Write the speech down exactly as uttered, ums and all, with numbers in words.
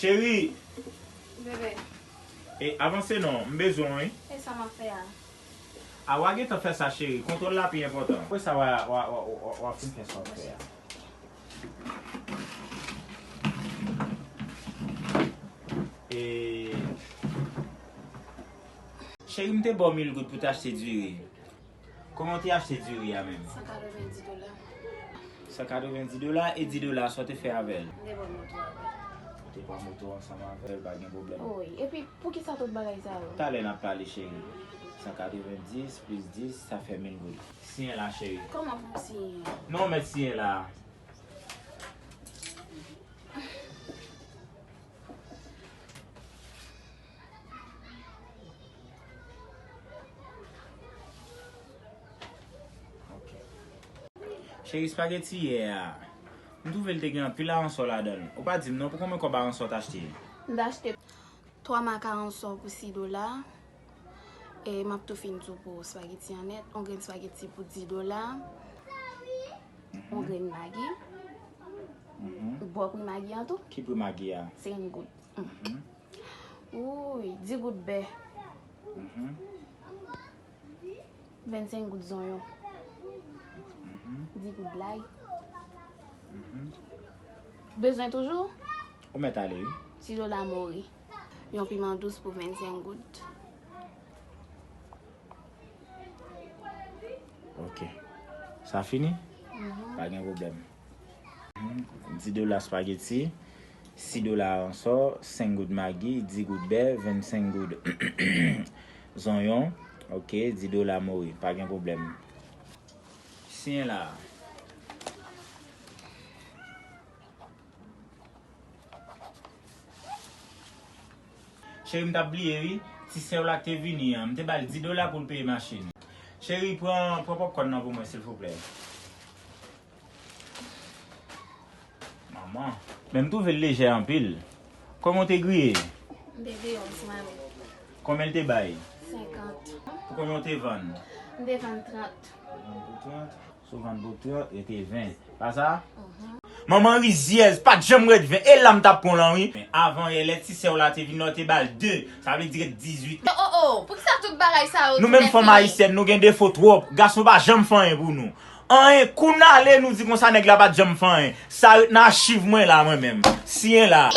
Cheri, Bebe, e, avanse non, m bezwen w, wi. E sa m ap fè a? A, w a gentan fè sa, cheri. Kontwòl la pi enpòtan. Apre sa, w a, w a, w a, w a, w a fin fè sa w ap fè a. E, cheri, m te ba w mil goud pou w t achte diri. Kòman w te achte diri a menm? San katrevenndis dola. San katrevenndis dola, e dis dola sa w te fè avè l? M te pran moto avè l. Ou te pran moto ansanm avè l, pa gen pwoblèm. Wi, epi poukisa tout bagay sa yo? Talè n ap pale, cheri. San katrevenndis plis dis, sa fè mil goud. Siyen la, cheri. Kòman pou m siyen? Non, w mèt siyen la. Ok. Cheri, espageti yè a, m twouve l te gen anpil aransò ladan l. Ou pa di m non, pou konbyen kòb aransò w t achte? M t achte twa mak aransò pou sis dola. E m ap tou fin di w pou espageti an nèt. Yon grenn espageti pou dis dola. Yon grenn magi. Mhm. Ou ba w pri magi an tou? Ki pri magi a? Senk goud. Mhm. Wouy, dis goud bè. Mhm. Vennsenk goud zonyon. Mhm. Dis goud lay. Mhm. Bezwen toujou? Ou mèt ale, wi. Sis dola mori. Yon piman dous pou vennsenk goud. Ok. Sa fini? Mhm. Pa gen pwoblèm. Mhm. Dis dola espageti, sis dola aransò, senk goud magi, dis goud bè, vennsenk goud zonyon. Ok, dis dola mori. Pa gen pwoblèm. Siyen la. Cheri, m t ap bliye, wi. Ti sè w la k te vini an, m te ba l dis dola pou l peye machin. Cheri, pran, pran pòpkòn nan pou mwen, silvouplè. Manman. Men m twouve l lejè anpil. Kòman w te griye? M te griye yon ti mamit. Konbyen l te bay? Senkant. Pou konbyen w te vann? M te vann trant. Vann pou trant. Si w vann pou trant, rete ven. Pa sa? Mhm. Manman rizyèz, pa t janm ret ven. E la m t ap pran w lan, wi. Men avan yè, lè ti sè w la te vin la, w te ba l de. Sa vle di ret dizuit. Oh, oh, oh, poukisa tout bagay sa yo? Nou menm fanm ayisyèn, nou gen defo twòp. Gason pa janm fè anyen pou nou. Anyen, kou n ale, nou di konsa nèg la pa t janm fè anyen. Sa ret nan achiv mwen la, mwen menm. Siyen la.